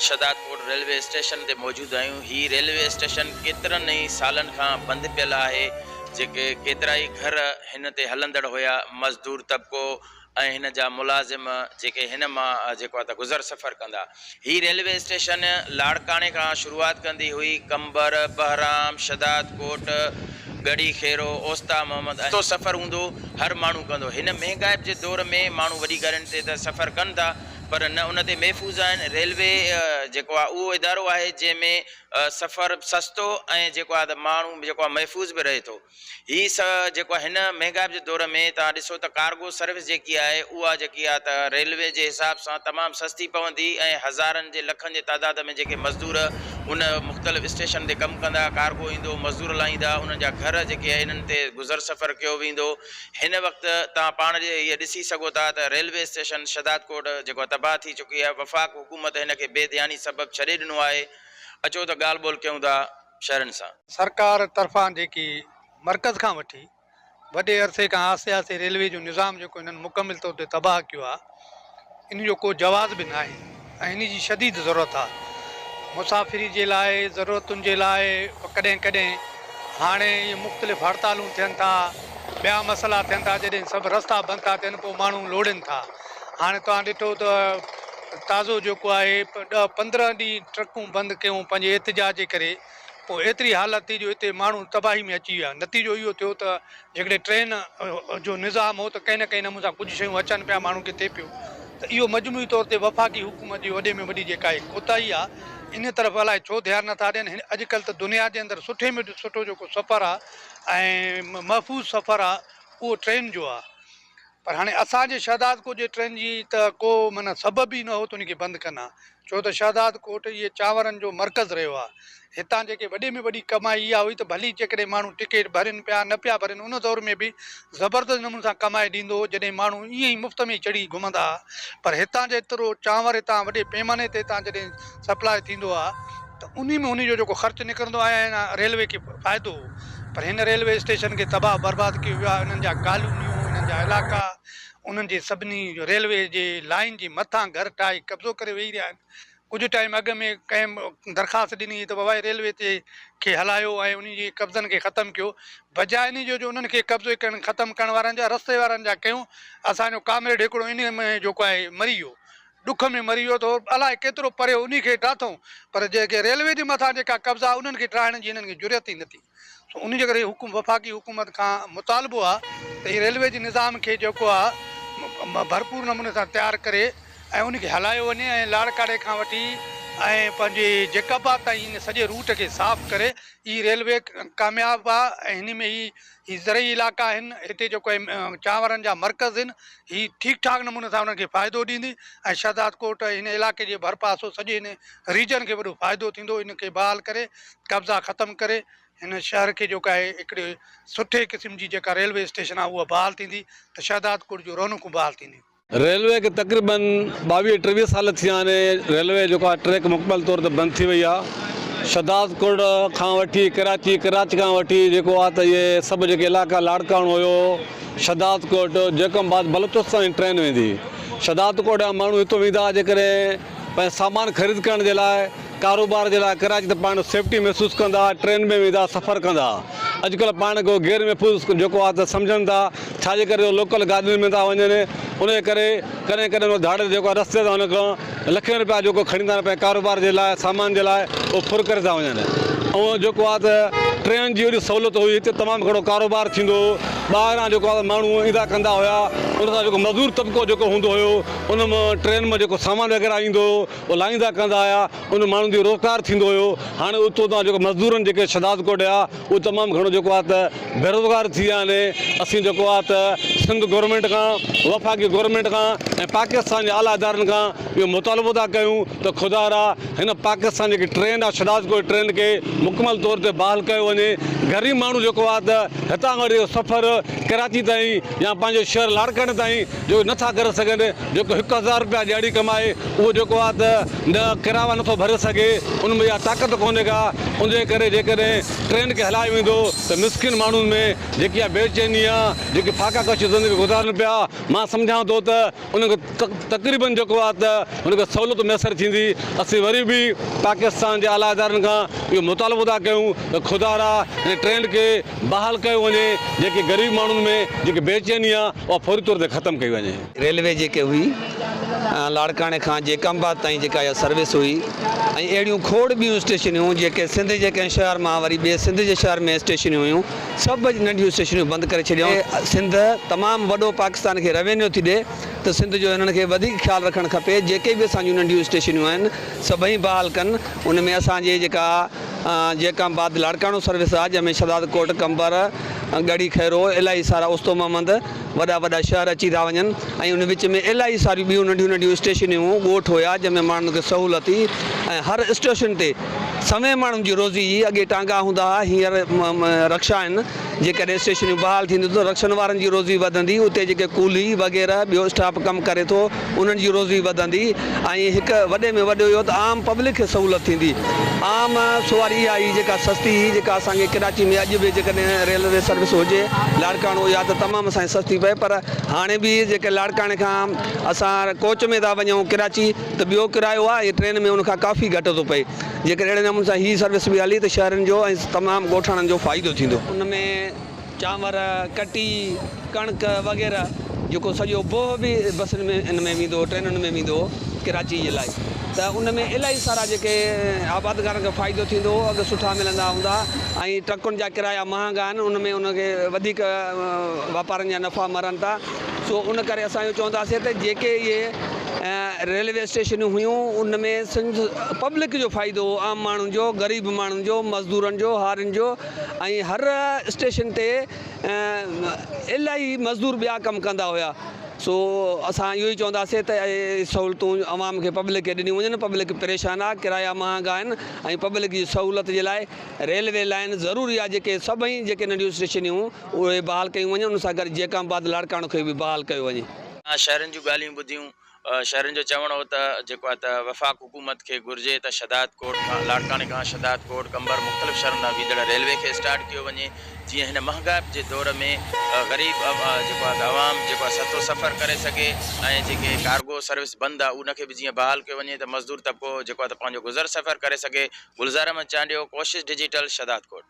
Shahdadkot railway station تي موجود آهيون. هي ريلوي اسٽيشن ڪيترن ئي سالن کان بند پيل آهي، جيڪي ڪيترائي گهر هن تي هلندڙ هيا، مزدور طبقو ۽ هن جا ملازم جيڪي هن مان جيڪو آهي ته گذر سفر ڪندا. هي ريلوي اسٽيشن لاڙڪاڻي کان شروعات ڪندي هئي، قمبر، بهرام، شھدادڪوٽ، ڳڙهي خيرو، اوستا محمد ۽ سفر هوندو هر ماڻهو ڪندو. هن مهنگائپ جي دور ۾ ماڻهو وڏي گاڏين تي ته سفر ڪن ٿا پر نه ان تي محفوظ آهن. ريلوي جيڪو آهي اهو ادارو آهي جنهن ۾ سفر سستو ۽ جيڪو آهي ته ماڻهو جيڪو آهي محفوظ به رهي ٿو. هي جيڪو آهي هن مهنگائپ جي دور ۾ توهان ڏسو ته ڪارگو سروس جيڪي آهي اها جيڪي آهي ته ريلوي جي حساب سان تمام سستي پوندي ۽ هزارن جي لکن جي تعداد ۾ جيڪي مزدور ان مختلف اسٽيشن تي ڪم ڪندا ڪارگو ايندو مزدور لاهيندا انهن جا گهر جيڪي آهي انهن تي گذر سفر ڪيو ويندو هن وقت توهان پاڻ هيء ڏسي سگهو ٿا ته ريلوي اسٽيشن شهدادڪوٽ جيڪو آهي تباهه ٿي چڪي آهي وفاق حڪومت هن کي بي ڌياني سبب ڇڏي ڏنو آهي اچو ته ڳالهه ٻولهه ڪيون ٿا شهرين سان. سرڪار طرفان جيڪي مرڪز کان وٺي وڏي عرصي کان آهستي آهستي ريلوي جو نظام جيڪو هنن مڪمل طور تي تباهه ڪيو آهي ان جو ڪو جواز به ناهي ۽ ان جي شديد ضرورت آهي مسافري جي لاء ضرورتن جي لاء ڪڏهن ڪڏهن هاڻي اهي مختلف هڙتالون ٿين ٿا ٻيا مسئلا ٿين ٿا جڏهن سڀ رستا بند ٿا ٿين پوء ماڻهو لوڙين ٿا هاڻي توهان ڏٺو ته تازو جيڪو آهي ڏهه 15 ڏينهن ٽرڪون بند ڪيون پنهنجي احتجاج جي ڪري پوء ايتري حالت ٿي جو اتي ماڻهو تباهي ۾ اچي ويا نتيجو اهو ٿيو ته جيڪڏهن ٽرين جو نظام هو ته ڪنهن نه ڪنهن نموني سان ڪجهه شيون اچن پيا ماڻهن کي ٿئي پيو ته اهو مجموعي طور تي وفاقي حڪومت جي وڏي ۾ وڏي جيڪا هي ڪوتاهي آهي ان طرف الائي ڇو ڌيان نٿا ڏين اڄڪلهه ته دنيا جي اندر سٺي ۾ سٺو جيڪو سفر آهي ۽ محفوظ سفر آهي اهو ٽرين جو آهي پر هاڻي اسان جي شهدادڪوٽ جي ٽرين جي ته ڪو معنيٰ سبب ئي نه هو ته ان کي بند ڪن ها، ڇو ته شهدادڪوٽ اهي چانورن جو مرڪز رهيو آهي. هتان جيڪي وڏي ۾ وڏي ڪمائي اها هئي ته ڀلي جيڪڏهن ماڻهو ٽڪيٽ ڀرين پيا نه پيا ڀرين ان دور ۾ به زبردست نموني سان ڪمائي ڏيندو هو جڏهن ماڻهو ائين ئي مفت ۾ چڙهي گهمندا ها پر هتان جيترو چانور هتان وڏي پيماني تي هتان جڏهن سپلاء ٿيندو آهي ته انهي ۾ انهي جو جيڪو خرچ نڪرندو آهي ۽ ريلوي کي فائدو هو پر هن ريلوي اسٽيشن کي تباهه برباد ڪيو ويو آهي انهن جا ڪالونيون انهن جا علائقا انهن جي سڀني ريلوي جي لائين جي مٿان گهر ٺاهي قبضو ڪري ويهي رهيا آهن ڪجهه ٽائيم اڳ ۾ ڪنهن درخواست ڏني ته بابا هي ريلوي تي کي هلايو ۽ انهي جي قبضن کي ختم ڪيو بجاء انهي جو جو انهن کي قبضو ڪرڻ ختم ڪرڻ وارن جا رستي وارن جا ڪيون اسان جو ڪامريڊ هڪڙو انهي ۾ جيڪو آهي مري ويو ڏک ۾ مري ويو ته الائي ڪيترو پري هو انهي کي ڊاٿئون پر جيڪي ريلوي جي مٿان جيڪا قبضا انهن کي ڊاهڻ جي هنن کي جرئت ئي نه ٿي سو انهي جي ڪري حڪم وفاقي حڪومت کان مطالبو آ ته هي ريلوي جي نظام کي جيڪو آ ڀرپور نموني سان تيار ڪري ۽ ان کي هلايو وڃي ۽ لاڙڪاڻي کان وٺي ۽ پنهنجي جيڪب آباد تائين ان سڄي روٽ کي صاف ڪري هي ريلوي ڪامياب آ ۽ هن ۾ هي هي زرعي علائقا آهن، هتي جيڪو اهي چانورن جا مرڪز آهن، هي ٺيڪ ٺاڪ نموني سان انهن کي فائدو ڏيندي ۽ شهدادڪوٽ ۽ هن علائقي جي ڀرپاسو سڄي هن ريجن کي وڏو فائدو ٿيندو، ان کي بحال ڪري قبضا ختم ڪري هن شهر کي جيڪو آهي هڪڙي سٺي قسم جي جيڪا ريلوي اسٽيشن آهي اها بحال ٿيندي ته شهدادڪوٽ جون رونقون بحال ٿينديون. ريلوي کي تقريبن ٻاويهه ٽيويهه سال ٿيا آهن ريلوي جيڪو آهي ٽريڪ مڪمل طور تي بند ٿي وئي آهي شھدادڪوٽ کان وٺي ڪراچي ڪراچي کان وٺي جيڪو آهي ته اهي سڀ جيڪي علائقا لاڙڪاڻو هيو شھدادڪوٽ جيڪب آباد بلوچستان جي ٽرين ويندي شھدادڪوٽ جا ماڻهو هتو ويندا هئا جيڪڏهن پنهنجو سامان خريد ڪرڻ جي لاء ڪاروبار جي لاء ڪراچي ته پاڻ سيفٽي محسوس ڪندا ها ٽرين ۾ ويندا سفر ڪندا ها اڄڪلهه پاڻ کي غير محفوظ جيڪو آهي ته سمجهن ٿا ڇا جي ڪري جو لوڪل گاڏين ۾ ٿا وڃن ان جي ڪري ڪڏهن ڪڏهن اهي ڌاڙيل جيڪو آهي رستي تان ان کان لکين روپيا جيڪو کڻي ٿا پنهنجي ڪاروبار جي لاء سامان جي لاء اهو ڦر ڪري ٿا وڃن ۽ جيڪو آهي ته ٽرين جي اهڙي سهولت هئي هتي تمام گهڻو ڪاروبار ٿيندو هو ٻاهران جيڪو آهي ماڻهو ايندا ڪندا هيا ان سان جيڪو مزدور طبقو جيڪو هوندو هيو ان مان ٽرين مان جيڪو سامان وغيره ايندو هو اهو لاهيندا ڪندا هيا ان ماڻهن جو روزگار ٿيندو هيو هاڻي اتو تان جيڪو مزدورن جيڪي شھدادڪوٽ جا اهي تمام گهڻو جيڪو آهي ته بيروزگار ٿي ويا آهن اسين جيڪو آهي ته سنڌ گورنمينٽ کان وفاقي گورنمينٽ کان ۽ پاڪستان جي اعليٰ ادارن کان اهو مطالبو ٿا ڪيون ته خدا را هن پاڪستان جيڪي ٽرين آهي شھدادڪوٽ ٽرين کي مڪمل طور تي بحال ڪيو وڃي. وڃي. غريب ماڻهو جيڪو آهي ته هتان کان وٺي سفر ڪراچي تائين يا پنهنجي شهر لاڙڪاڻي تائين جو نٿا ڪري سگهن، جيڪو 1000 رپيا ڏهاڙي ڪمائي اهو جيڪو آهي ته نه ڪرايا نٿو ڀري سگهي، ان ۾ اها طاقت ڪونهي ڪا. ان جي ڪري جيڪڏهن ٽرين کي هلايو ويندو ته مسڪين ماڻهن ۾ جيڪي اها بيچيني آهي، جيڪي فاقا ڪشي زندگي گذارن پيا، مان سمجهان ٿو ته ان کي تقريبن جيڪو آهي ته هن کي سهولت ميسر ٿيندي. اسين وري به پاڪستان جي اعليٰ ادارن کان اهو مطالبو ٿا ڪيون ته خدارا هن ٽرين کي بحال ڪيو وڃي، جيڪي غريب ماڻهن ۾ جيڪي بيچيني آهي اها فوري طور تي ختم ڪئي وڃي. ريلوي جيڪي هئي لاڙڪاڻي کان جيڪب آباد تائين جيڪا اها سروس هئي ۽ اهڙيون کوڙ ٻيون اسٽيشنيون جيڪي سنڌ جي ڪنهن شهر مان وري ٻئي سنڌ جي شهر ۾ اسٽيشنيون هيون سڀ ننڍيون اسٽيشنيون بند ڪري ڇڏيائون. سنڌ تمام وڏو پاڪستان کي روينيو ٿي ڏي ته سنڌ جو هنن کي وڌيڪ خيال رکڻ کپي جيڪي به اسان جون ننڍيون اسٽيشنيون آهن سڀئي بحال ڪن ان ۾ اسان جي جيڪا جيڪب آباد لاڙڪاڻو سروس آهي جنهن ۾ شهداد ڪوٽ قمبر ڳڙهي خيرو الاهي سارا اوستو محمد وڏا وڏا شهر اچي ٿا وڃن ۽ ان وچ ۾ الاهي ساريون ٻيون ننڍيون ننڍيون اسٽيشنيون ڳوٺ هيا جنهن ۾ ماڻهن کي سهولت ٿي ۽ هر اسٽيشن تي سوين ماڻهن جي روزي هئي اڳي ٽانگا هوندا ها هينئر رڪشا آهن جيڪڏهن اسٽيشنيون بحال ٿينديون ته رڪشن وارن جي روزي وڌندي اتي جيڪي ڪولهي وغيره ٻيو اسٽاف ڪم ڪري ٿو انهن جي روزي وڌندي ۽ هڪ وڏي ۾ وڏو اهو ته عام پبلڪ کي سهولت ٿيندي. عام سواري اها هئي جيڪا سستي هئي جيڪا اسان کي ڪراچي ۾ اڄ به جيڪڏهن ريلوي سروس هجي لاڙڪاڻو اها ته تمام اسان کي سستي پئي پر هاڻي به جيڪي لاڙڪاڻي کان اسان ڪوچ ۾ ٿا وڃون ڪراچي ته ٻيو ڪرايو آهي ۽ ٽرين ۾ ان کان ڪافي گهٽ ٿو پئي جيڪڏهن اهڙي نموني سان هي سروس به هلي ته شهرين جو ۽ تمام ڳوٺاڻن جو فائدو ٿيندو. ان ۾ چانور، ڪٽي، ڪڻڪ وغيره جيڪو سڄو بوهه به بسن ۾ ان ۾ ويندو هو ٽرينن ۾ ويندو هو ڪراچي جي لاء ته ان ۾ الاهي سارا جيڪي آبادگارن کي فائدو ٿيندو هو اگهه سٺا ملندا هوندا ۽ ٽرڪن جا ڪرايا مهانگا آهن ان ۾ ان کي وڌيڪ واپارين جا نفعا مرن ٿا سو ان ڪري اسان اهو چونداسين ته جيڪي اهي ريلوي اسٽيشنون هيون ان ۾ سنڌ پبلڪ جو فائدو هو عام ماڻهن جو غريب ماڻهن جو مزدورن جو هارين جو ۽ هر اسٽيشن تي الاهي مزدور ٻيا ڪم ڪندا هيا سو اسان اهو ئي چونداسين ته اهي سهولتون عوام کي پبلڪ کي ڏنيون وڃن پبلڪ پريشان آهي ڪرايا مهانگا آهن ۽ پبلڪ جي سهولت جي لاء ريلوي لائن ضروري آهي جيڪي سڀئي جيڪي ننڍيون اسٽيشنيون اهي بحال ڪيون وڃن ان سان گڏ جيڪب آباد لاڙڪاڻو کي به بحال ڪيو وڃي. شهرين جون ڳالهيون ٻڌيون شهرين جو چوڻ هو ته جيڪو آهي ته وفاق حڪومت کي گهرجي ته شھداد ڪوٽ کان لاڙڪاڻي کان شھداد ڪوٽ قمبر مختلف شھرن ڏانهن ويندڙ ريلوي کي اسٽارٽ ڪيو وڃي جيئن هن مهانگائپ جي دور ۾ غريب جيڪو آهي ته عوام جيڪو آهي ستو سفر ڪري سگهي ۽ جيڪي ڪارگو سروس بند آهي ان کي به جيئن بحال ڪيو وڃي ته مزدور طبقو جيڪو آهي ته پنهنجو گذر سفر ڪري سگهي گلزار احمد چانڊيو ڪوشش ڊجيٽل شھداد ڪوٽ.